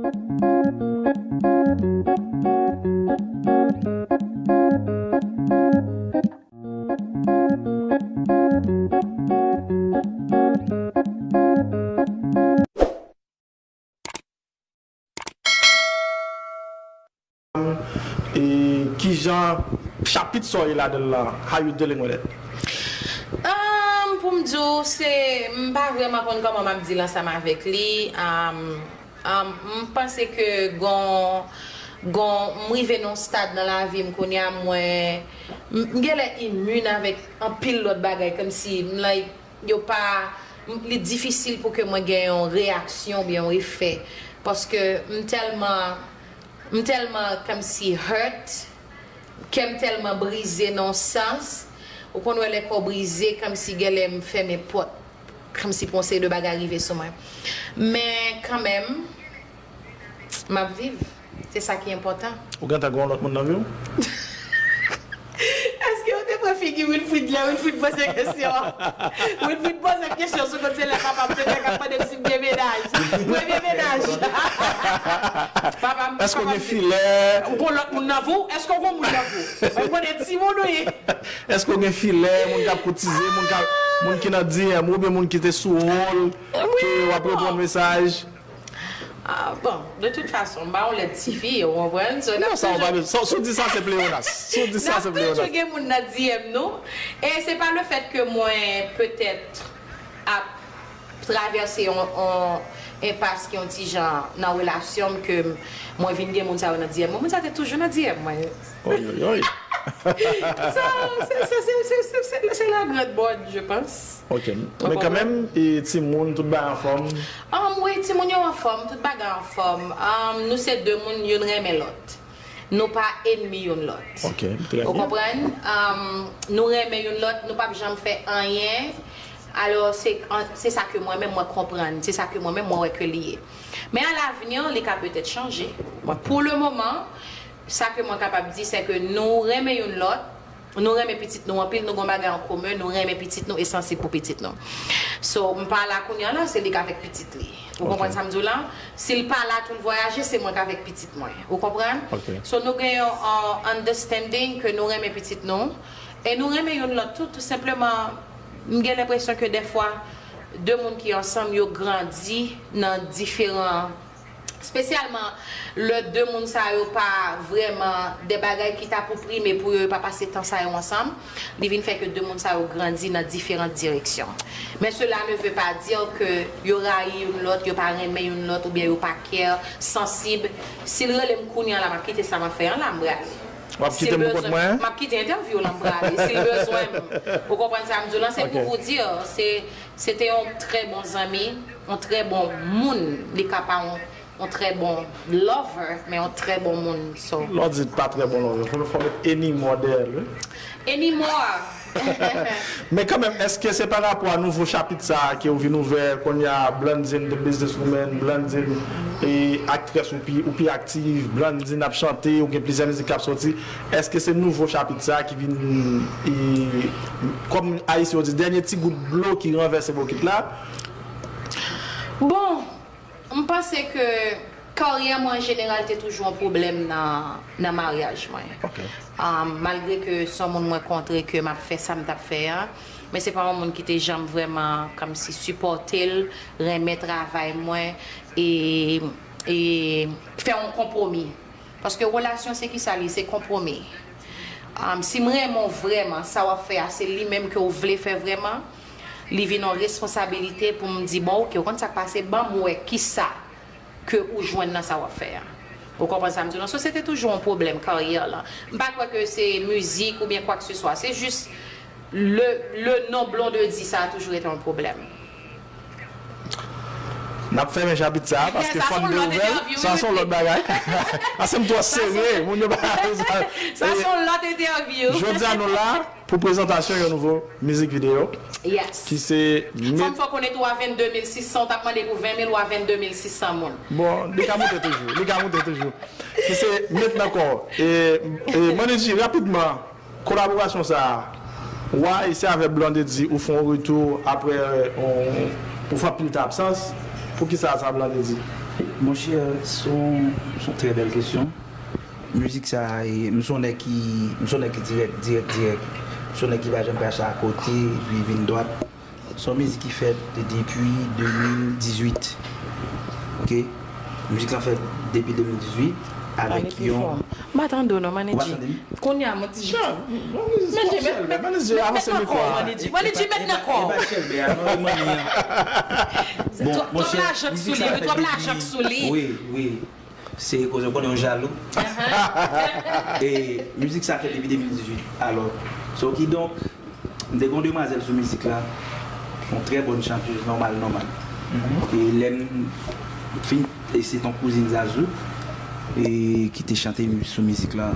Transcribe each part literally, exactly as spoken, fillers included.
E kijan chapit sa w ye ladan l lan, how you dealing with it? Um, pou m di w, se, m pa vrèman konn kòman m ap deal ansanm avèk li. Um, um, m panse ke gon, gon, m rive nan yon stad nan lavi m kounye a, mwen, m, m genlè imin avèk anpil lòt bagay, kòmsi, m, like, yo pa, m, li difisil pou ke mwen gen yon reyaksyon oubyen yon efè. Paske m tèlman, m tèlman kòmsi hurt, kè m tèlman brize nan yon sans. Ou konn wè lè kò w brize, kòmsi genlè m fèmen pòt, kòmsi pou yon seri de bagay rive sou mwen. Men kanmenm, m ap viv. Se sa ki enpòtan. Ou gentan gen yon lòt moun nan vi w? Èske w te pran figi Wilfrid lè Wilfrid poze kesyon an? Wilfrid poze kesyon sou kot se lè papa m te fèk ap mande m si m gen mennaj. Premye mennaj. Papa m. Èske w gen filè? Ou gon lòt moun nan vi w? Èske w gon moun nan vi w? Mwen konnen timoun ou ye. Èske w gen filè, moun k ap koutize, moun k ap, moun ki nan D M ou oubyen moun ki te sou ròl, ke w ap reponn mesaj? Ah, bon, de tout fason, m pa yon lèd tifi, ou konprann? So, n ap Non, sa w pa toujou, bezwen. Sa w, sa w di sa se pleyonas. Sa w di n sa ap se pleyonas. toujou gen moun nan D M nou. E se pa le fèt ke mwen, petèt, ap travèse yon, yon enpas ki yon ti jan nan relasyon m ke m, mwen vin gen moun sa yo nan D M mwen. Moun sa te toujou nan D M mwen. Oy, oy, oy. So, se, se, se, se, se, se, se la grande mode, je pense. Ok. Men kanmenm, e, timoun, tout bagay anfòm. Um, wi, timoun yo anfòm, tout bagay anfòm. Um, nou se de moun, youn renmen lòt. Nou pa enmi youn lòt. Ok, trè Ou byen. Konprann? Um, nou renmen youn lòt, nou p ap janm fè anyen. Alò, se, an- se sa ke mwen menm mwen konprann, se sa ke mwen menm mwen wè ke li ye. Men alavni, li ka petèt chanje. Bon, pou le moman, sa ke mwen kapab di, se ke nou renmen youn lòt, nou renmen pitit nou anpil, nou gon bagay an komen, nou renmen pitit nou e sansib pou pitit nou. So, m pa la kounye a la, se li k avèk pitit li. Ou Ok. Konprann sa m di w la? Si l pa la tou l vwayaje, se mwen k avèk pitit mwen. Ou konprann? Ok. So, nou gen yon uh, understanding ke nou renmen pitit nou e nou renmen youn lòt tou, tou senpleman. M gen lenpresyon ke dèfwa, de moun ki ansanm, yo grandi nan diferan, espesyalman lè de moun sa yo pa vrèman, de bagay ki ta pou prime pou yo, yo pa pase tan sa yo ansanm, li vin fè ke de moun sa yo grandi nan diferan direksyon. Men cela ne veut pas dire ke yo rayi youn lòt, yo pa renmen youn lòt, oubyen yo pa care, sansib. Si l rele m kounye a la, m ap kite sa m ap fè an la, m prale. W ap Si kite l m pou kont bezwen, mwen? M ap kite entèvyou lan, m prale. Si l bezwen m, ou konprann sa m di w lan, se Ok. Pou vous dire, se, se te yon trè bon zanmi, yon trè bon moun, li ka pa yon, yon trè bon lover, men yon trè bon moun. So, Lè w di pa trè bon lover, fò, fò met anymore dèyè l, wi. Anymore. Men kanmenm, èske se pa rapò a nouvo chapit sa a ke w vin ouvè kounye a, Blondine the businesswoman, Blondine e aktrès ou pi, ou pi aktif, Blondine ap chante, ou gen plizyè mizik k ap sòti. Èske se nouvo chapit sa a ki vin, e, kòm Ayisyen yo di, dènye ti gout dlo ki ranvèse bokit la? Bon, m panse ke karyè mwen an jeneral te toujou yon pwoblèm nan, nan maryaj mwen. Ok. Um, malgre ke se yon moun mwen kontre ke m ap fè sa m t ap fè a, men se pa yon moun ki te janm vrèman kòmsi sipòte l, renmen travay mwen e, e fè yon konpwomi. Paske relasyon se kisa li, se konpwomi. Um, si m renmen w vrèman, sa w ap fè a se li menm ke w vle fè vrèman, li vin yon responsabilite pou m di, bon, ok, ou konn sa k pase, ban m wè kisa ke ou jwenn nan sa w ap fè a. Ou konprann sa m di w lan? So, se te toujou yon pwoblèm karyè lan. M pa kwè ke se mizik oubyen kwakseswa. Se jis le, le non Blondedy sa a toujou rete yon pwoblèm. N ap fèmen chapit sa a, paske Sa se fò n yon te lòt ouvè l. entèvyou, Sa se yon lòt bagay. Paske m twò sere, moun yo pa. Sa se yon lòt entèvyou. Jodi a nou la pou prezantasyon yon nouvo mizik videyo Yes. ki se Fò m met. fè w konnen tou a venndemil sisan, w t ap mande pou venmil, w a venndemil sisan moun. Bon, li ka moute toujou, li ka moute toujou. Ki se met nan kò w. E, e Manidji, rapidman, kolaborasyon sa a, why se avè Blondedy ou fè yon retou apre, on, ou fè anpil tan absans? Poukisa sa, Blondedy? Monchè, se yon, se yon trè bèl kesyon. Mizik sa, e, m se yon nèg ki, m se yon nèg ki dirèk, dirèk, dirèk. M se yon nèg ki pa janm kache akote, epi vin dwat. Se yon mizik ki fèt depi de mil dizuit. Oke? Mizik lan fèt depi de mil dizuit avèk yon... M pa tande w non, Manidji. Kounye a, Manidji. Manidji, met nan kò w, Manidji. Manidji, met nan kò w. Twòp lajan k sou li, wi, twòp lajan k sou li. Wi, wi. Se koze w konnen w jalou. E mizik sa fèt depi de mil dizuit. Alò, so kidonk, m te gen yon demwazèl sou mizik la. Se yon trè bòn chantèz, nòmal, nòmal. E lè m fin, e se t yon kouzin Zazou e ki te chante sou mizik la.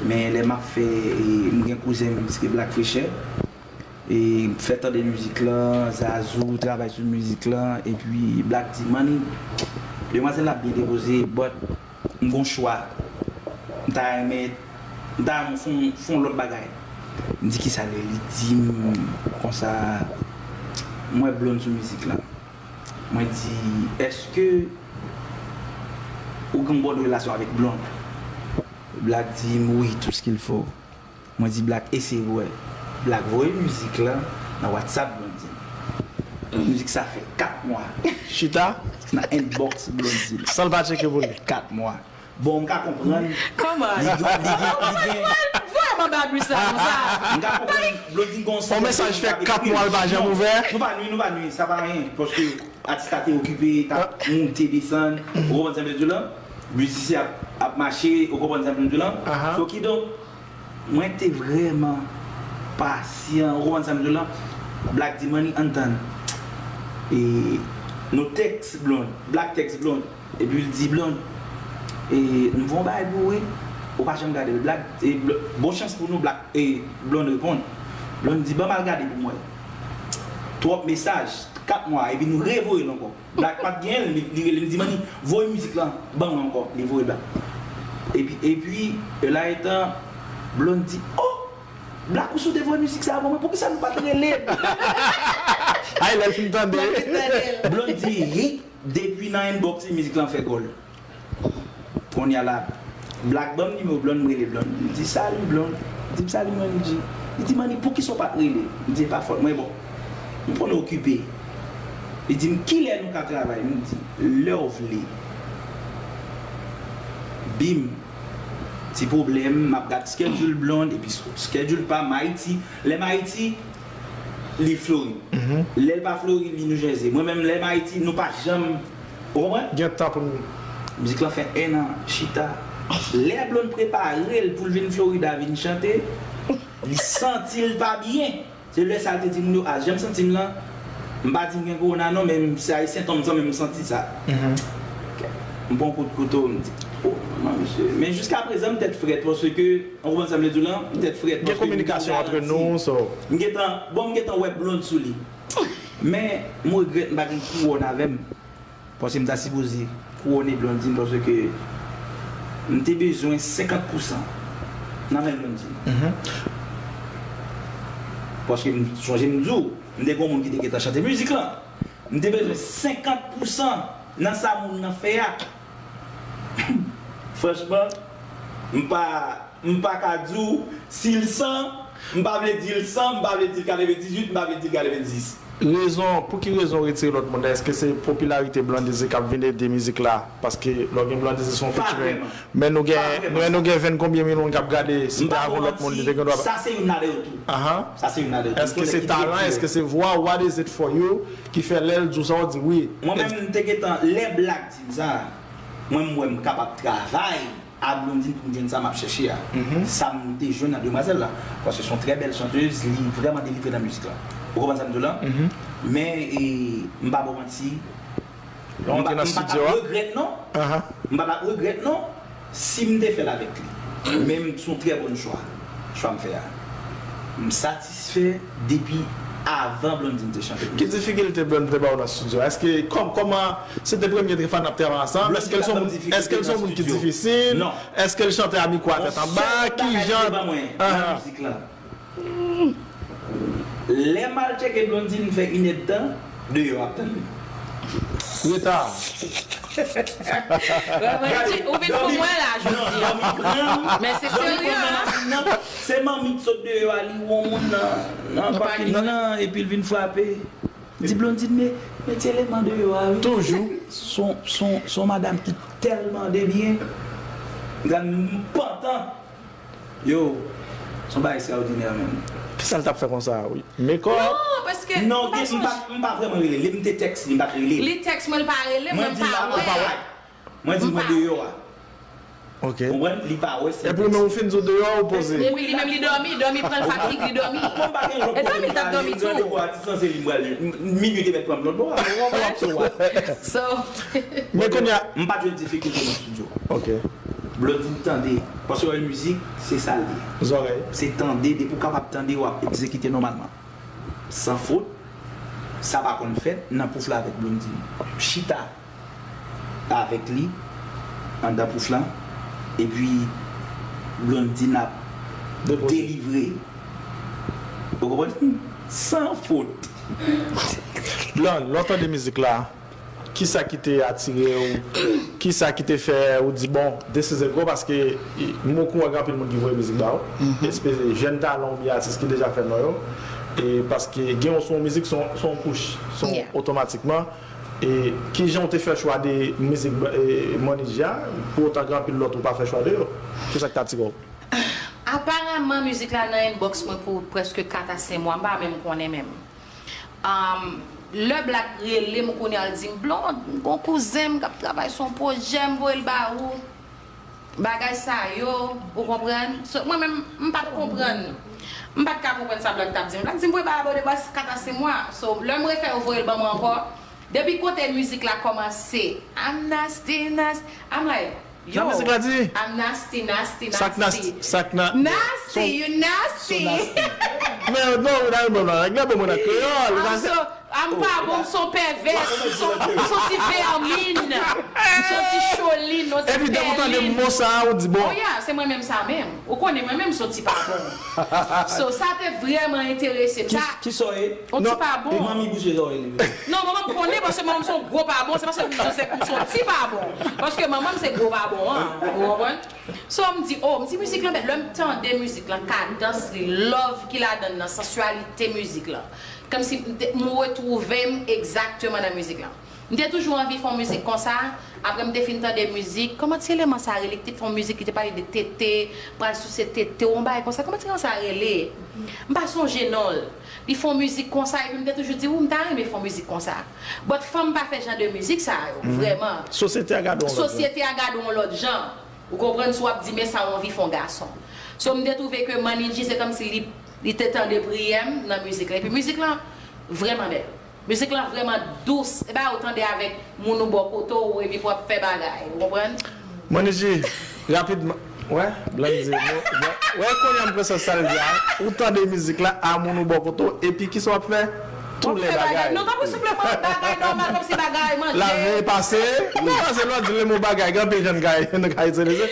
Men lè m ap fè, e m gen kouzen m, se Black Frechè. E m fè tande mizik lan, Zazou travay sou mizik lan, epi Black di, Manny, demwazèl la byen depoze, but m gon chwa. M ta renmen, m ta renmen fè yon, fè yon lòt bagay. M di, kisa l ye? Li di m konsa, m wè Blonde sou mizik lan. Mwen di, èske ou gen yon bòn relasyon avèk Blonde? Black di m, wi, tout ce qu'il faut. Mwen di Black eseye pou wè. Black voye mizik lan nan WhatsApp Blondine. Mizik sa fè kat mwa. Chita? Nan inbox Blondine. San l pa tcheke pou li. Kat mwa. Bon, m ka konprann. Kòman? Li gen, li gen, li gen. Vrèman babri sa konsa. M ka konprann Blondine gon... On mesaj fè kat mwa l pa janm ouvè. Non, nou pa nwi, nou pa nwi, sa pa anyen. Paske atis la te okipe, t ap moute, desann. Ou konprann sa m vle di w lan? Mizisyen ap, ap mache, ou konprann sa m vle di w lan? So, kidonk, mwen te vrèman pasyan, ou konprann sa m di w lan? Black di, Manny, ann tann. E, nou tèks Blonde, Black tèks Blonde. Epi l di, Blonde, e, m voye yon bagay pou ou, wi. Ou pa janm gade l. Black, e, Bl-, bon chans pou nou, Black, e, Blonde reponn. Blonde di, ban m al gade pou m wè. Twòp mesaj, kat mwa, epi nou revoye l ankò. Black pa t genyen l, li, li rele m, li di, Manny, voye mizik lan ban mwen ankò. Li voye l ba. Epi, epi, e la etan, Blonde di, oh! Black, ou sot te voye mizik sa a ban mwen, poukisa nou pa t rele m? Ay, lè l fin tande. Blonde di, hit, depi nan inbox li, mizik lan fè gòl. Kounye a la, Black ban m nimewo Blonde, m rele Blonde. M di, salut Blonde. Li di m, salut Manny G. Li di, Manny, poukisa w pa t rele m? M di, e pa fòt mwen, bon. M konnen w okipe. Li di m, kilè nou ka travay? M di, lè w vle. Bim. Ti pwoblèm, m ap gad schedule Blonde, epi schedule pa m Ayiti. Lè m Ayiti, li Florid. Lè l pa Florid, li New Jersey. Mwen menm, lè m Ayiti, nou pa janm, ou konprann? Gen tan pou nou. Mizik lan fè en an, chita. Lè Blonde prepare l pou l vin Florida vin chante, li santi l pa byen. Se lè sa l te di moun yo, a, jan m santi m lan, m pa di m gen kowona non, men m se ayisyen tonm zanmi m santi sa. M pran kout kouto, m di, oh, manman, mesye. Men jiska prezan, m tèt frèt, paske, ou konprann sa m vle di w lan? M tèt frèt, paske m gen kominikasyon ant nou, so. M gentan, bon, m gentan wè Blonde sou li. Men, m regrèt m pa gen kouwòn avè m. Paske m ta sipoze kouwone Blondine paske m te bezwen senkant pousan nan men Blondine. Paske m sonje m di w, m te gen yon moun ki te gentan chante mizik lan. M te bezwen senkant pousan nan sa moun nan fè a. Franchman, m pa M pa ka di w si l san, m pa vle di l san, m pa vle di l katrevendizuit, m pa vle di l katrevendis. Rezon, pou ki rezon w retire lòt moun nan? Èske se popilarite Blondedy k ap vin ede mizik la? Paske lè w gen Blondedy se yon featuring. Men nou gen, men nou gen venn konbyen mil moun k ap gade, si te avè lòt moun, li te gen dwa. Sa se youn ladan yo tou. Sa se youn ladan yo tou. Èske se talan, èske se vwa, what is it for you, ki fè lè l di w sa, w di wi? Mwen menm, m te gentan, lè Black di m sa, mwen, m wè m kapab travay a Blondine pou m jwenn sa m ap chèche a. Sa m te jwenn nan demwazèl la. Paske se yon trè bèl chantèz, li vrèman delivre nan mizik la. Ou konprann sa m di w lan? Men, e, m pa ba w manti, m pa, m pa t ap regrèt non. M pa t ap regrèt non si m te fè l avèk li. Men m, se yon trè bòn chwa, chwa m fè a. M satisfè depi avan Blondine te chante. Ki difikilte Blonde te ba w nan estidyo a? Èske, kòm, kòman, se te premye fwa n ap travay ansanm? Èske l se yon moun, èske l se yon moun ki difisil? Non. Èske l chante a mikwo a tèt anba? Ki jan? Lè m al tcheke Blondine fè inèdtan, deyò ap tann li. Reta. Ou vin pou mwen la jodi a. Men se serye a. Se manmi k sot deyò a, li wè yon moun nan, nan pakin nan, epi l vin frape. Li di Blondine, men, men ti eleman deyò a, wi. Toujou. Son, son, son madanm ki tèlman debyen. Gad m pantan. Yo, son bagay ekstraòdinè menm. Kisa l t ap fè konsa a, wi? Mekòp? Non, paske non, m pa gen, m pa, sonje. M pa vrèman rele li, m te tèks li, m pa t rele li. Li tèks mwen, l pa rele mwen, m pa wè. Mwen di mwen deyò a. Ok. Konprann? Li pa wè se. Epi ou menm ou fin di w deyò, ou poze. Epi li menm li dòmi, dòmi pran l fatig, li dòmi. Mwen pa gen lòt pwoblèm, li randevou atis lan, se li m pral, m- minui te mèt pran m lòt bò a, ou konprann? So, men kounye a, m pa t jwenn difikilte nan estidyo. Ok. Blondine tande, paske wè mizik, se sa l ye. Zòrèy. Se tande, depi w kapab tande, w ap egzekite nòmalman. San fot, sa pa konn fèt nan Pouf la avèk Blondine. Chita avèk li anndan Pouf la, epi Blondine ap delivre. Ou konprann? San fot. Blonde, lè w tande mizik la, kisa ki te atire w? Kisa ki te fè ou di, bon, this is a go? Paske m okouran gen anpil moun ki voye mizik ba ou, espe- jèn talan oubyen atis ki deja fè non yo. E paske gen yon, se yon mizik, se yon, se yon push, se yon otomatikman. E kijan w te fè chwa de mizik, e, Money G a, pou otan gen anpil lòt ou pa fè chwa de yo? Kisa ki t atire w? Aparaman, mizik la nan inbox mwen pou prèske kat a senk mwa, m pa menm konnen menm. Um, lè Black rele m kounye a, l di m, Blonde, m gon kouzen m k ap travay sou yon pwojè, m voye l ba ou. Bagay sa yo, ou konprann? So, mwen menm, m pa t konprann. M pa t ka konprann sa Black t ap di m. Black di m voye ba Abode Bas kat a senk mwa. So, lè m refè yo voye l ban mwen ankò, depi kote mizik la kòmanse, I'm nasty, nasty, I'm like, yo, I'm nasty, nasty, nasty. Sa k nasty, sa k na- Nasty, you nasty. Men non, ou nan album la, regle bon mwen nan kreyòl. I'm so, I'm pa bon, m son pèvès, m son, m son ti vèmin, m son ti cholin, yon ti pèlin. Epi depi w tande mo sa a, ou di bon. Oh yeah, se mwen menm sa menm. Ou konnen mwen menm m son ti pa bon. So, sa te vrèman enterese m. Sa, kisa w ye? Yon ti pa bon. E manmi bouche sa w ye li. Non, manman m konnen paske manman m son gwo pa bon, se paske m se, m son ti pa bon. Paske manman m se gwo pa bon an, ou konprann? So, m di, oh, m di mizik lan bèl. Lè m tande mizik lan, kadans li, love ki ladan l nan, sansyalite mizik lan. Kòmsi m te- m retwouve m egzakteman nan mizik lan. M te toujou anvi fè yon mizik konsa. Apre m te fin tande mizik, kòman ti eleman sa rele, ki te fè yon mizik ki te pale de tete, pral souse tete w, yon bagay konsa. Kòman ti eleman sa rele? M pa sonje non l. Li fè yon mizik konsa, epi m te toujou di, ou, m ta renmen fè yon mizik konsa. But fanm pa fè jan de mizik sa yo, vrèman. Sosyete a gade w yon lòt jan. Sosyete a gade w yon lòt jan. Ou konprann, si w ap di men sa w anvi fè yon gason. So, m te twouve ke Manidji se kòmsi li, li te tande priyè m nan mizik la. Epi mizik lan vrèman bèl. Mizik lan vrèman dous. Se pa ou tande avèk moun ou bò kote w epi pou ap fè bagay. Ou konprann? Manidji, rapidman. Wè, Blandy, bon, bon. Wè, kounye a m konn sa l di a. Ou tande mizik la, a moun ou bò kote w, epi kisa w ap fè? Tou lè bagay. Non, tanpri, souple, pran bagay nòmal, kòmsi bagay manje. Lave, pase, non, se lè w di le mo bagay, gen anpil jan n ka, n ka itilize.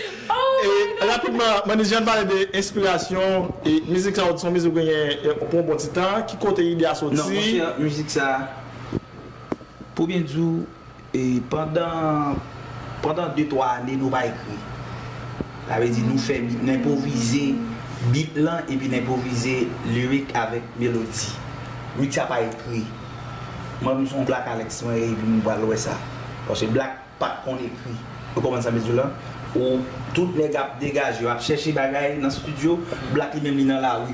E, rapidman, Manidji, ann pale de enspirasyon, e, mizik sa w di se yon mizik ou genyen, e, pou yon bon ti tan, ki kote ide a soti? Non, monchè, mizik sa, pou byen di w, e, pandan, pandan de twa ane, nou pa ekri. Sa vle di, nou fè bit, nou enpwovize bit lan, epi n enpwovize lirik avèk melodi. Mizik sa pa ekri. Mwen menm se yon Black Alex mwen ye, epi nou pral wè sa. Paske Black pa t konn ekri. Ou konprann sa m di w la? Ou, tout nèg ap degaje, yo ap chèche bagay nan estidyo, Black li menm li nan lari.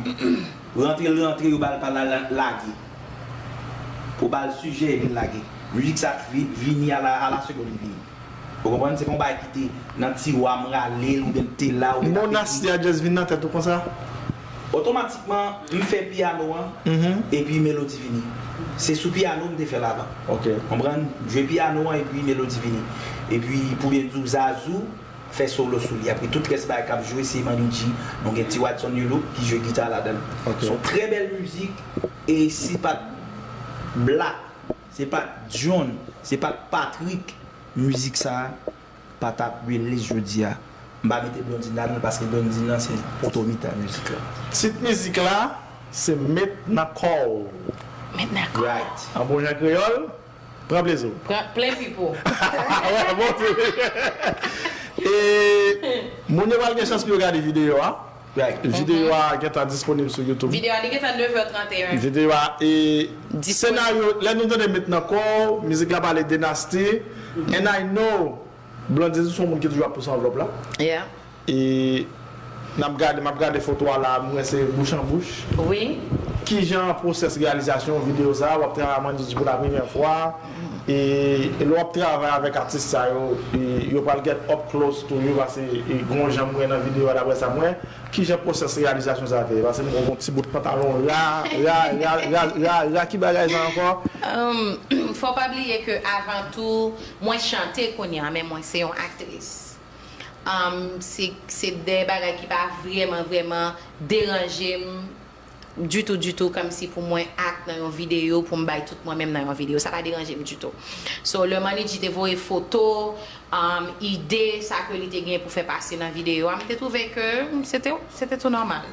Rantre l rantre, yo ba l pa la, la, lage. Pou ba l sijè, epi l lage. Mizik sa vi- vini a la, a la segonn li vini. Ou konprann? Se pa yon bagay ki te nan tiwa, m rale l, oubyen l te la, oubyen l ap ekri. Mo nasty a just vin nan tèt ou konsa? Otomatikman, m fè pyano an, epi melodi vini. Se sou pyano m te fè l avan. Ok. Konprann? M jwe pyano an, epi melodi vini. Epi, pou byen di w, Zazou fè solo sou li. Apre tout rès bagay k ap jwe, se Manidji. Nou gen Ti Watson Yulook ki jwe gita ladan l. Ok. Se yon trè bèl mizik. E si pa t Black, se pa t John, se pa t Patrick, mizik sa a pa t ap release jodi a. M pa mete Blondine ladan l paske Blondine nan se poto mitan mizik la. Tit mizik la, se Met nan kò w. Met nan kò w. Right. An bon jan kreyòl, Pran plezi w. Pran plen pipo. Wè, bon, e moun yo pral gen chans pou yo gade videyo a. Videyo a gentan disponib sou YouTube. Videyo a li gentan nèf è trannteyen. Videyo a e senaryo, lè nou tande met nan kò w, mizik la pale de Nasty. And I know Blondedy se yon moun ki toujou ap pouse anvlòp la. Yeah. E n ap gade, m ap gade foto a la, m wè se bouch an bouch. Wi. Kijan pwosès reyalizasyon videyo sa a? W ap travay ak Manidji pou la premyè fwa. E lè w ap travay avèk atis sa yo, e yo pral get up close to you, paske e gen yon jan m wè nan videyo a, daprè sa m wè. Kijan pwosès reyalizasyon sa a te ye? Paske m wè w gen yon ti bout pantalon ra, ra, ra, ra, ra, ra, ki bagay sa ankò? Fò w pa bliye ke avan tou, mwen chante kounye a, men mwen se yon aktris. Se de bagay ki pa vrèman, vrèman deranje m ditou, ditou, kòmsi pou mwen act nan yon videyo, pou m bay tout mwen menm nan yon videyo. Sa pa deranje m ditou. So, lè Manidji te voye foto, ide, sa ke li te gen pou fè pase nan videyo a, m te twouve ke se te, se te tou nòmal.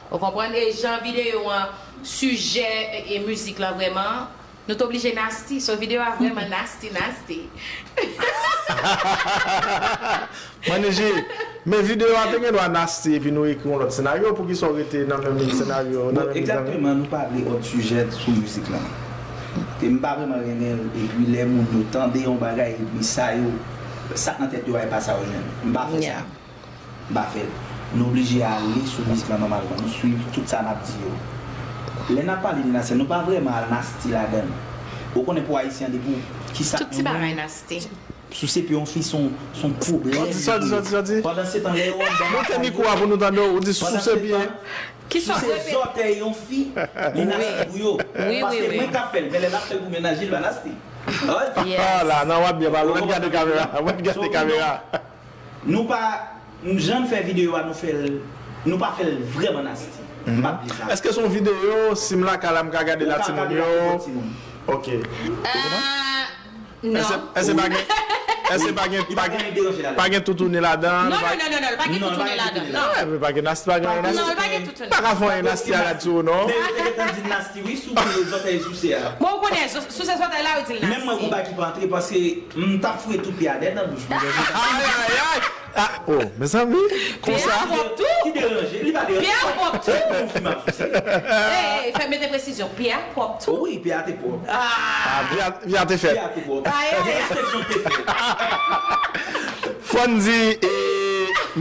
Ou konprann? E jan videyo an, sijè e mizik lan vrèman, Nou t oblije nasty, so videyo a vrèman nasty, nasty. Manidji, men videyo a te gen dwa nasty epi nou ekri yon lòt senaryo, poukisa w rete nan menm senaryo, nan menm zanmi? Egzakteman, nou pale lòt sijè sou mizik lan. E m pa vrèman renmen l, epi lè moun yo tande yon bagay, epi sa yo, sa k nan tèt yo a, e pa sa yo jwenn. M pa fè sa. M pa fè l. Nou oblije ale sou mizik lan nòmalman. Nou swiv tout sa n ap di yo. Lè n ap pale de nasty, nou pa vrèman al nasty ladan l. Ou konnen pou Ayisyen an, depi w, kisa. Tout ti bagay nasty. Souse pye yon fi se yon, se yon pwoblèm. Sa w di, sa w di, sa w di? Pandansetan, lè yo anndan. Moute mikwo a pou nou tande w, ou di souse pye. Kisa w repete? Souse zòtèy yon fi, li nasty pou yo. Paske mwen k ap fè l, men lè l ap fè l pou mennaj li, li pa nasty. Ah la, nan w ap byen pale, mwen gade kamera, mwen gade kamera. Nou pa, jan n fè videyo a, nou fè l, nou pa fè l vrèman nasty. M p ap di sa. Èske se yon videyo, si m lakay la, m ka gade la timoun yo? Ok. Non. Èske pa gen, èske pa gen, pa gen toutouni ladan? Non, non, non, non, non, pa gen toutouni ladan. Non. Epi pa gen nasty, pa gen nasty. Non, pa gen toutouni. Pa ka fè yon nasty a la di w non. Men yo te gentan di nasty wi, sou pye zòtèy souse a. Bon, ou konnen, souse zòtèy la, yo di l nasty. Menm mwen, gon bagay ki pa antre, paske m t ap foure tout pye a dèyè nan bouch mwen. Ayayay! Ah, oh, mezanmi, konsa. Pye a pwòp tou. Ki deranje? Li pa deranje. Pye a pwòp tou. Yon fi m ap souse. Ey, ey, fè mete presizyon. Pye a pwòp tou. Wi, pye a te pwòp. Ah, pye a, pye a te fèt. Pye a te pwòp. Ayayay. Gen enspeksyon k te fèt. Fò n di, e,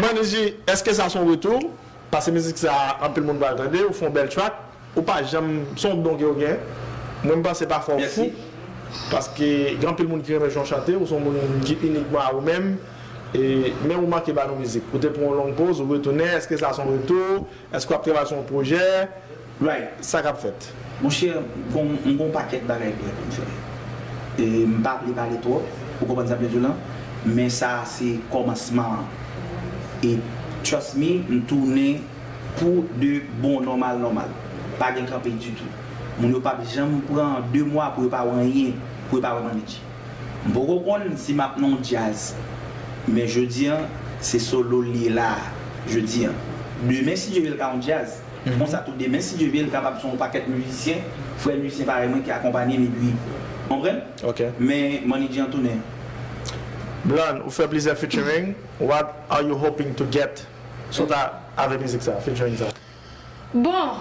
Manidji, èske sa se yon retou? Pase mizik sa, anpil moun pral tande, ou fè yon bèl track. Ou pa janm, se yon don ke w gen. Mwen, m panse pafwa w fou. Paske gen anpil moun ki renmen jan w chante, ou se yon moun ki inikman a ou menm. E, men ou manke ba nou mizik. Ou te pran yon long poz, ou retounen. Èske sa se yon retou? Èske w ap travay sou yon pwojè? Sa k ap fèt? Monchè, m gon, m gon pakèt bagay prè pou m fè. E, m pa vle pale twòp, ou konprann sa m vle di w lan? Men sa a se kòmansman an. E, trust me, m tounen pou de bon nòmal nòmal. Pa gen kanpe ditou. Moun yo p ap janm pran de mwa pou yo pa wè anyen, pou yo pa wè Manidji. M poko konn si m ap nan yon djaz. Men jodi an, se solo l ye la a. Jodi an. Demen, si Dye vle, l ka yon djaz. Konsa tou demen, si Dye vle, l kapab se yon pakèt mizisyen, frè mizisyen parèy mwen ki akonpanye m epi, konprann? Men Manidji an tounen. Blonde, ou fè plizyè featuring. What are you hoping to get? Sot a avè mizik sa, featuring sa. Bon,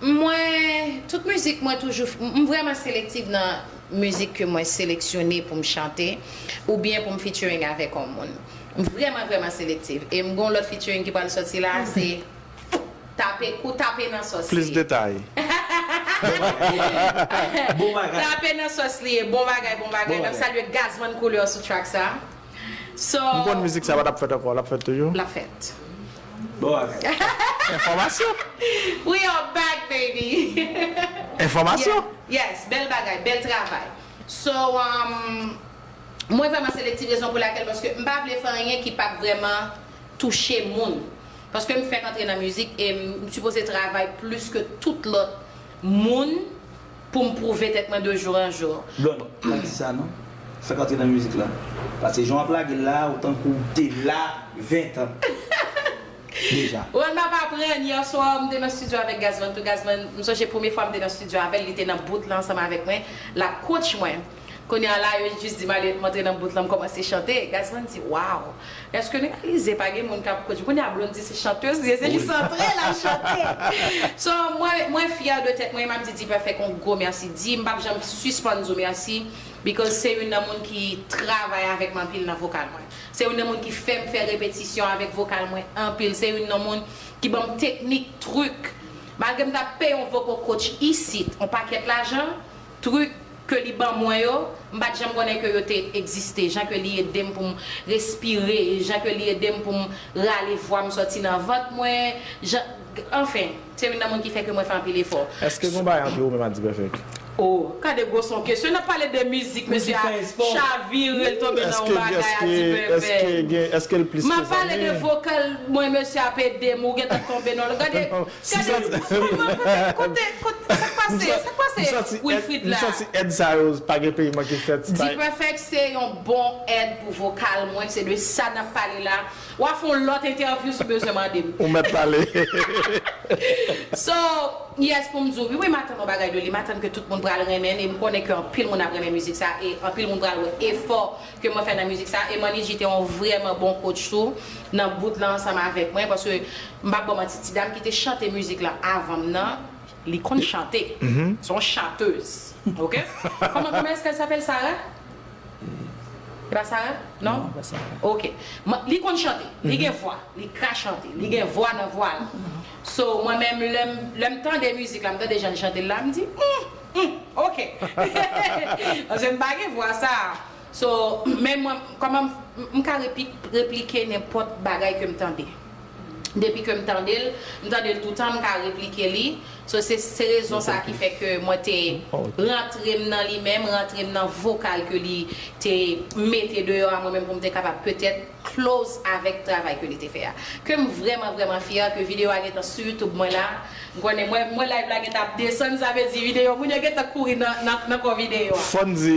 mwen, tout mizik mwen toujou, m vrèman selektif nan mizik ke mwen seleksyone pou m chante oubyen pou m featuring avèk yon moun. M vrèman, vrèman selektif. E m gon lòt featuring ki pral sòti la, se tape, kou tape nan sòs li ye. Plis detay. Bon bagay. Tape nan sòs li ye. Bon bagay, bon bagay. N ap salye Gazman Couleur sou track sa. So, m konn mizik sa pa t ap fèt ankò, l ap fèt toujou? L ap fèt. Bon bagay. Enfòmasyon. We are back, baby. Enfòmasyon. Yes, bèl bagay, bèl travay. So, um, mwen vrèman selektif, rezon pou lakèl, paske m pa vle fè anyen ki p ap vrèman touche moun. Paske m fèk antre nan mizik e m sipoze travay plis ke tout lòt moun pou m pwouve tèt mwen de jour en jour. Blonde, pa di sa non. Fèk antre nan mizik la. Paske jan w ap lage l la, ou tankou w te la ventan. Deja. Ou wè m p ap aprann, yè swa m te nan studio avèk Gazman tou. Gazman, m sonje premye fwa m te nan studio avè l, li te nan bout la ansanm avèk mwen, l ap coach mwen. Kounye a la, yo jis di m ale, m antre nan bout la, m kòmanse chante. Gazman di, "Waw! Èske nou reyalize pa gen moun k ap koute?" Kounye a, Blondy se chantèz li ye, se jis antre l al chante. So, mwen, mwen fyè de tèt mwen, e m ap di D-Perfect yon gwo mèsi. Di, m p ap janm sispann di w mèsi, because se youn nan moun ki travay avèk mwen anpil nan vokal mwen. Se youn nan moun ki fè m fè repetisyon avèk vokal mwen anpil. Se youn nan moun ki ban m teknik, trik. Malgre m t ap peye yon vocal coach isit, yon pakèt lajan, trik ke li ban mwen yo, m pa t janm konnen ke yo te egziste. Jan ke li ede m pou m respire, jan ke li ede m pou m rale vwa m sòti nan vant mwen, jan, anfen, se youn nan moun ki fè ke mwen fè anpil efò. Èske gen yon bagay ant ou menm ak D-Perfect? Oh, gade gwo son kesyon. N ap pale de mizik, mesye a chavire, l tonbe nan yon bagay a D-Perfect. Èske l plis ke zanmi? M ap pale de vokal mwen, mesye ap ede m, ou gentan tonbe nan l. Gade, gade, kòman, kote, kote, kote, sa k pase, sa k pase, Wilfrid la? M santi èd sa yo pa gen peyi manke fèt. D-Perfect se yon bon èd pou vokal mwen, se de sa n ap pale la. W a fè yon lòt entèvyou si w bezwen mande m. Ou mèt pale. So, yes, pou m di w, wi, wi, m atann yon bagay de li. M atann ke tout moun pral renmen l, e m konnen ke anpil moun ap renmen mizik sa, e anpil moun pral wè efò ke mwen fè nan mizik sa. E Manny G te yon vrèman bon coach tou, nan bout la ansanm avèk mwen, paske m p ap ba w manti, ti dam ki te chante mizik la avan m nan, li konn chante. Se yon chanteuse. Ok? Comment, comment est-ce qu'elle s'appelle, Sarah? Se pa Sarah? Non? Non, pa Sarah. Ok. Li konn chante. Li gen vwa. Li ka chante. Li gen vwa nan vwa l. So, mwen menm, lè m, lè m tande mizik la, m tande jan l chante l la, m di, hmm, hmm, ok. Paske m pa gen vwa sa. So, men mwen, kòman m, m ka repli-, replike nenpòt bagay ke m tande. Depi ke m tande l, m tande l toutan, m ka replike li. So, se, se rezon sa ki fè ke mwen te rantre m nan li menm, rantre m nan vokal ke li te mete deyò a mwen menm pou m te kapab petèt close avèk travay ke li te fè a. Ke m vrèman, vrèman fyè ke videyo a gentan sou YouTube mwen la. M konnen mwen, mwen live la gentan ap desann, sa vle di videyo, moun yo gentan kouri nan, nan, nan kò videyo a. Fò n di,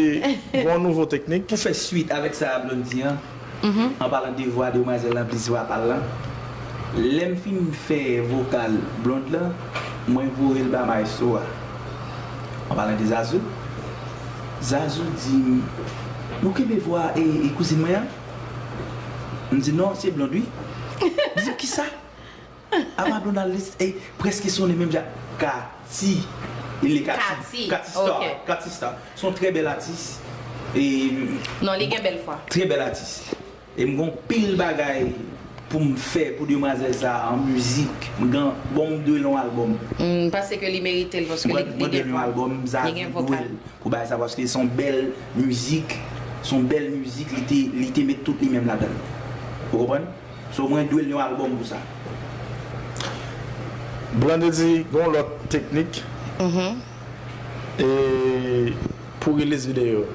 gen yon nouvo teknik. Pou fè swit avèk sa Blondy an, an palan de vwa demwazèl lan plis vwa pa l lan, lè m fin fè vokal Blondy lan, mwen voye l ba maestro a. An palan de Zazou, Zazou di m, "Nou kenbe vwa e, e kouzin mwen an?" M di, "Non, se Blondy, wi." Li di, "Kisa?" Apa Blondy al lis-, e, prèske sonnen menm jan. Katy. Li rele Katy. Katy. Katy Star. Ok. Katy Star. Se yon trè bèl atis. E, non, li gen bèl vwa. Trè bèl atis. E m gen anpil bagay pou m fè pou demwazèl sa a an mizik. M gen, bon, m dwe l yon albòm. M panse ke li merite l paske li, li gen vwa. Li gen vokal. Pou bagay sa, paske se yon bèl mizik, se yon bèl mizik, li te, li te met tout li menm ladan l. Ou konprann? So, mwen dwe l yon albòm pou sa. Blondedy, gen yon lòt teknik. E pou release videyo.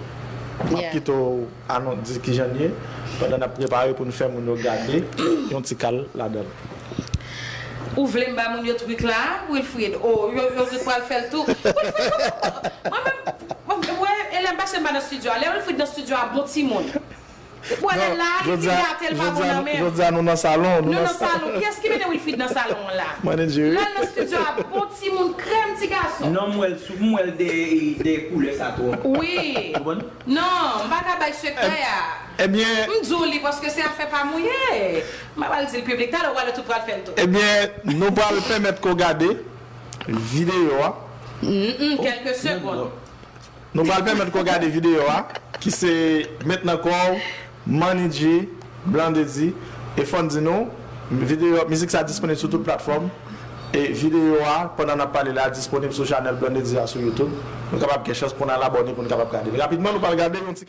M ap kite w anon-, di kijan l ye, pandan n ap prepare pou n fè moun yo gade yon ti kal ladan l. Ou vle m ba moun yo trik la, Wilfrid? Oh, yo, yo te pral fè l tou. Wilfrid, kòman, mwen menm, mwen, mwen, e lè m pase m pa nan estidyo a. Lè Wilfrid nan estidyo a, bon timoun. Ou wè lè l la, li fin gate l pa bon nan men l. Jodi a nou nan salon. Nou nan salon. Kiyès ki mennen Wilfrid nan salon an la? Manager. Lè l nan estidyo a, bon timoun, krèm ti gason. Non, m wè l sou, m wè l de, de koulè sa twòp. Wi. Ou konprann? Non, m pa ka bay sekrè a. Ebyen. M di w li paske se afè pa m ou ye. M pa pral di l piblik. Talè w prale tout pral fè l tou. Ebyen, nou pral pèmèt ke w gade videyo a. Mm, mm, kèlke segonn. Nou pral pèmèt ke w gade videyo a, ki se Met nan kò w, Manny G, Blondedy, e fò n di nou, videyo, mizik sa disponib sou tout platfòm. E videyo a, pandan n ap pale la, disponib sou chanèl Blondedy a sou YouTube. Nou kapab gen chans pou n al abòne pou n kapab gade l. Rapidman, nou pral gade yon ti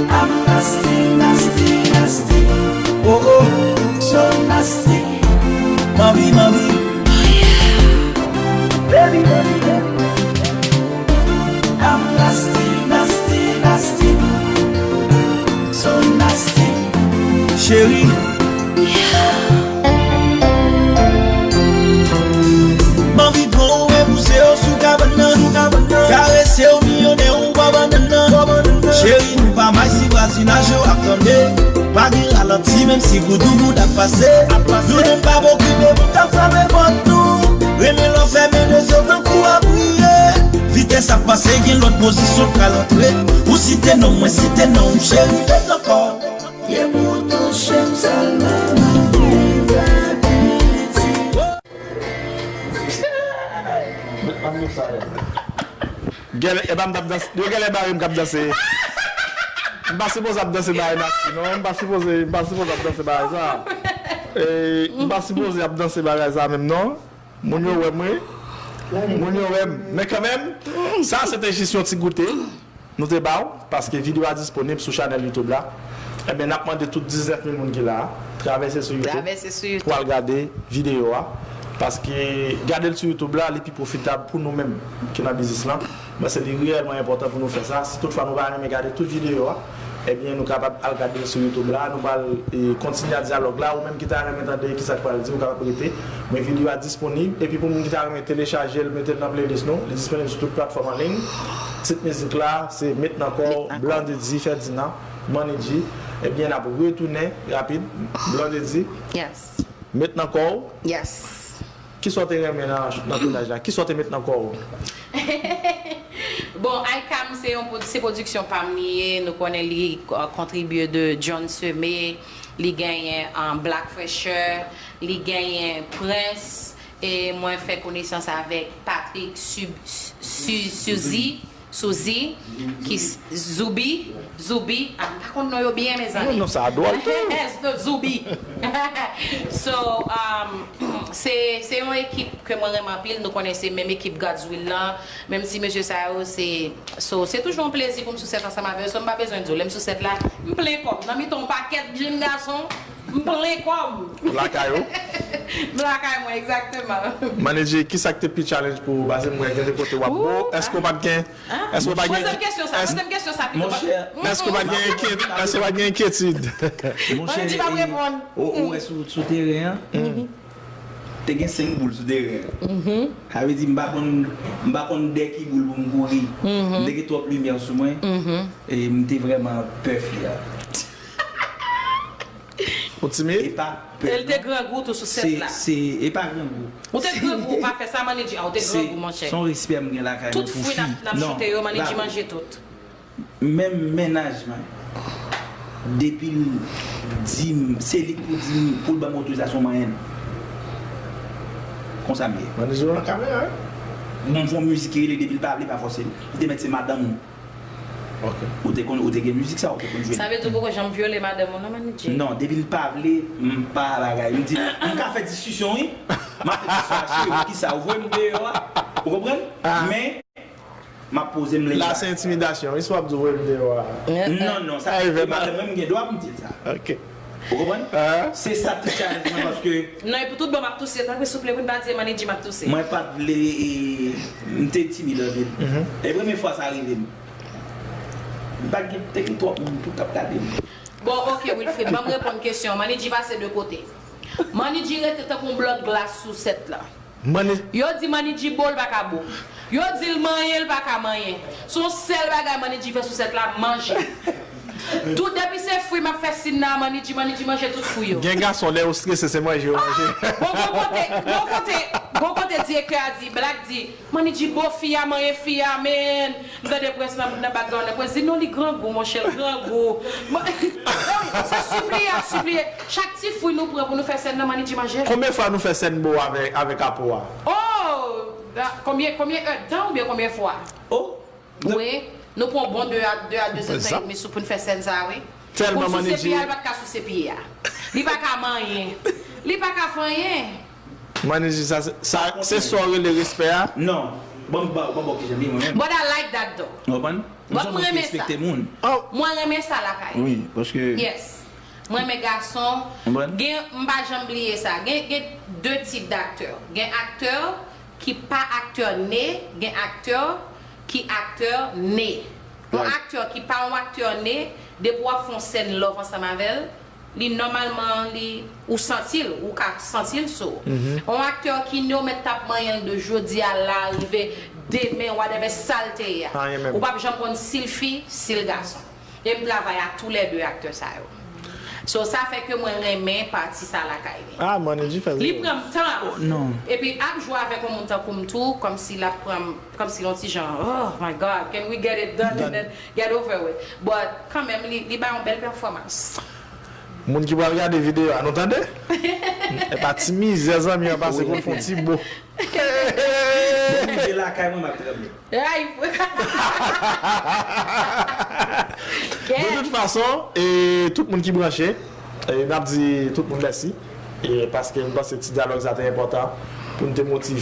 I'm nasty, nasty, nasty. Oh, oh. Anvi pran w e pouse w sou kabann nan. Karese w, miyone w bò bannann nan. Cheri, nou pa may si vwazinaj yo ap tande. Pa gen ralanti, menm si goudougoud ap pase. Nou menm pa okipe, nou t ap frape pòt nou. Renmen lè w fèmen de zye w tankou abriye. Vitès ap pase, gen lòt pozisyon k pral antre. Ou site non m, mwen site non w, cheri, met ankò. Ye pou touche m sèlman, m ap viv la piti. Gèlè, e pa m t ap danse. Yo gèlè bare m k ap danse. M pa sipoze ap danse bare Maxi, non. M pa sipoze, m pa sipoze ap danse bare sa. E, m pa sipoze ap danse bagay sa menm, non. Moun yo wè m, wi. Moun yo wè m. Men kanmenm, sa se te jis yon ti goute. Nou te ba w, paske videyo a disponib sou chanèl YouTube la. Ebyen, n ap mande tout diznèf mil moun ki la a, travèse sou YouTube, travèse sou YouTube, pou al gade videyo a. Paske gade l sou YouTube la, li pi pwofitab pou nou menm ki nan biznis lan. Mwen se li reyèlman enpòtan pou nou fè sa. Si toutfwa nou pa renmen gade tout videyo a, ebyen, nou kapab al gade l sou YouTube la. Nou pral, e, kontinye a dyalòg la. Ou menm ki ta renmen tande kisa k pral di, ou kapab rete. Men videyo a disponib. Epi pou moun ki ta renmen telechaje l, mete l nan playlist nou. Li disponib sou tout platfòm an liy. Tit mizik la, se Met nan kò w, Met nan kò w. Blondedy Ferdinand, Manny G. Ebyen, n ap retounen rapid. Blondedy, Yes. Met nan kò w. Yes. Kisa w te renmen nan, nan tounaj la? Kisa w te met nan kò w? Bon, Icam se yon pwod-, se pwodiksyon pa m li ye. Nou konnen li, uh, kontribye de John Semé, li genyen, uh, Black Fresher, li genyen Prince, e mwen fè konesans avèk Patrick Sub-, Su-, Suzy, Suzy, ki s-, Zoubi, Zoubi, ah, m pa konn non yo byen, mezanmi. Non, non, sa dwòl tou. Zoubi. So, um, se, se yon ekip ke mwen renmen anpil, nou konnen se menm ekip God's Will lan, menm si mesye sa yo se, so, se toujou yon plezi pou m sou sèt ansanm avè yo, so m pa bezwen di w, lè m sou sèt la, m plen kò m, nan mitan yon pakèt jenn gason, m plen kò m. Ou lakay ou? M lakay mwen, egzakteman. Manedji, kisa k te pi challenge pou ou? Paske m wè gen de kote w ap bo. Ooh, èske w pa t gen, èske w pa t gen, poze m kesyon sa, poze m kesyon sa pito. Monchè, èske w pa t gen enkyet-, èske w pa t gen enkyetid? Manedji p ap reponn. Ou, ou wè sou, sou teren an? Te gen senk boul sou teren an. Sa vle di, m pa konn, m pa konn dè ki boul pou m kouri. M te gen twòp limyè sou mwen. E m te vrèman pè fi a. Ou timid? E pa pè, non. E l te grangou tou sou sèt la. Se, se, e pa grangou. Ou te grangou, ou pa fè sa, Manedji. Ah, ou te grangou, monchè. Se yon respè m gen lakay mwen pou fi. Tout fwi n ap, n ap choute yo, Manedji manje tout. Menm mennaj mwen, depi l di m, se li k pou di m, pou l ban m otorizasyon manyen l. Konsa m ye. Manedji nan kamera, wi. Bon, m fè yon mizik ki rele depi l pa vle, pa fòse l. Li te mèt se madanm ou. Ok. Ou te konn, ou te gen mizik sa, ou te konn jwe. Sa vle di ou poko janm vyole madanm ou non, Manedji? Non, depi l pa vle, m pa bagay. M di, m ka fè diskisyon, wi. M ap fè diskisyon a cheri, kisa, ou voye m deyò a. Ou konprann? Men, m ap poze m lè. La, se entimidasyon, wi, si w ap di w voye m deyò a. Non, non, sa, e madanm mwen, m gen dwa pou m di l sa. Ok. Ou konprann? Se sa k te challenge mwen, paske. Non, epi tout bon, m ap touse. Tanpri, souple, wi, m pa di e Manedji, m ap touse. Mwen pa t vle, e, m te timid anpil. E premye fwa sa rive m. M pa t gen, te gen twòp moun tou k ap gade m. Bon, ok, Wilfrid, ban m reponn kesyon. Manedji pase de kote. Manedji rete tankou yon blòk glas sou sèt la. Yo di Manidji bo, l pa ka bo. Yo di l manyen, l pa ka manyen. Se yon sèl bagay Manidji fè sou sèt la, manje. Tout depi se fwi m ap fè sin nan a Manidji, Manidji manje tout fwi yo. Gen gason, lè yo strese, se manje yo manje. Ah, bon, bon kote, bon kote, bon kote direktè a di, Black di, Manidji bo fi a, manyen fi a, men. M tande Prince nan, nan background nan. Prince di, "Non, li grangou, monchè, l grangou." Mwen, se sipliye, sipliye. Chak ti fwi nou pran pou nou fè sèn nan, Manidji manje l. Konbyen fwa nou fè sèn bo avèk, avèk Apo a? Oh! Da, konbyen, konbyen èdtan oubyen konbyen fwa? Oh! Wi, nou pran bon de a, de a de zèdtan edmi sou pou n fè sèn sa a, wi. Tèlman Manidji. Pou l souse pye a, li pa t ka souse pye a. Li pa ka manyen. Li pa ka fè anyen. Manidji, sa, se, sa, se sa w rele respè a? Non. Bon, bon, bon, bon, ki jan li mwen menm. But I like that though. Ou konprann? But mwen renmen sa. Mwen renmen sa lakay. Wi, paske. Yes. Mwen renmen gason. Ou konprann? Gen, m pa janm bliye sa. Gen, gen de tip daktè. Gen aktè ki pa aktè ne, gen aktè ki aktè ne. Yon aktè ki pa yon aktè ne, depi w ap fè yon sèn love ansanm avè l, Li nòmalman, li, ou santi l, ou ka santi l sou ou. Yon aktè ki ne w mèt t ap manyen l de jodi a la rive demen, whatever sa l te ye a. Ou p ap janm konn si l fi, si l gason. E m travay ak toulède aktè sa yo. So, sa fè ke mwen renmen pati sa lakay li. Ah, Manidji fè Li pran m tan. Non. Epi ap jwe avèk yon moun tankou m tou, kòmsi l ap pran m, kòmsi l yon ti jan, oh my God, can we get it done and then get over with? But kanmenm, li, li ba yon bèl pèfòmans. Moun ki pral gade videyo a, nou tande? E pa ti mizè zanmi an pase pou l fè yon ti bo. Mwen rive lakay mwen, m ap tranble. Ay, De tout fason, e tout moun ki branche, e n ap di tout moun mèsi. E paske m panse ti dyalòg sa te enpòtan pou n te motive